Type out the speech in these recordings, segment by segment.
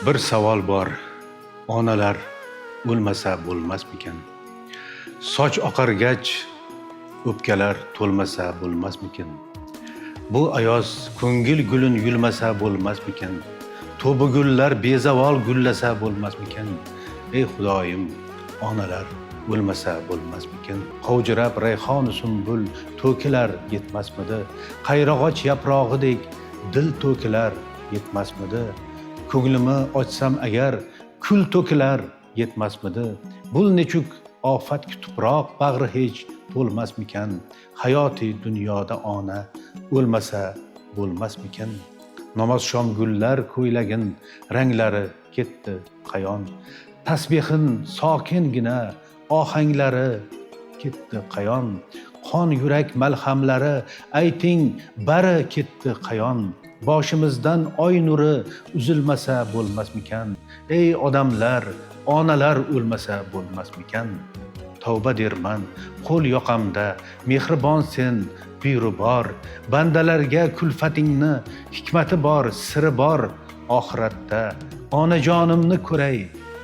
Bir savol bor: onalar o'lmasa bo'lmasmikan? Soch oqargach, o'pkalar to'lmasa bo'lmasmikin? Bu ayoz ko'ngil gulin yulmasa bo'lmasmikan? To'bi gullar bezavol gullasa bo'lmasmikan? Ey Xudoyim, onalar o'lmasa bo'lmasmikin? Qovjirab rayhonu sumbul to'kilar, yetmasmidi? Qayrag'och yaprog'idek dil to'kilar, yetmasmidi? Ko'nglimni ochsam agar, kul to'kilar, yetmasmidi? Bul nechuk ofatki, tuproq bag'ri hech to'lmasmikan? Hayoti dunyoda ona o'lmasa bo'lmasmikan? Namozshom gullar ko'ylagin ranglari ketdi qayon? Tasbehin sokingina ohanglari ketdi qayon? Qon yurak malhamlari, ayting, bari ketdi qayon? Boshimizdan oy nuri uzilmasa bo'lmasmikan? Ey odamlar, onalar o'lmasa bo'lmasmikan? Tavba derman qo'l yoqamda, mehribon sen, bor bandalarga kulfatingni hikmati bor, siri bor. Oxiratda onajonimni ko'ray,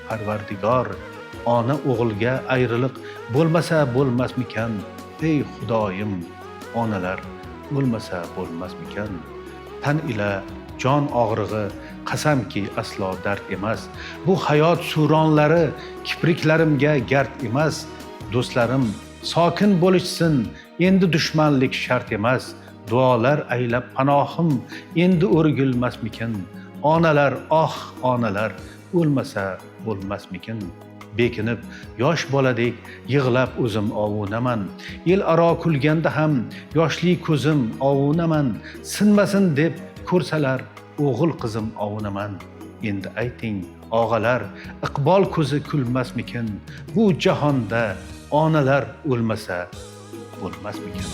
Parvardigor. Ona o'g'ilga ayriliq bo'lmasa bo'lmasmikan? Ey Xudoyim, onalar o'lmasa bo'lmasmikan? Tan ila jon og'rig'i, qasamki, aslo dard emas. Bu hayot suronlari kipriklarimga gard emas. Do'stlarim sokin bo'lishsin, endi dushmanlik shart emas. Duolar aylab panohim, endi o'rgilmasmikin? Onalar, oh, onalar o'lmasa bo'lmasmikin? Bekinib yosh boladek yig'lab o'zim ovunaman. El aro kulganda ham yoshli ko'zim ovunaman. Sinmasin deb ko'rsalar o'g'il qizim ovunaman. Endi ayting, og'alar, iqbol ko'zi kulmasmikin? Bu jahonda onalar o'lmasa bo'lmasmikin?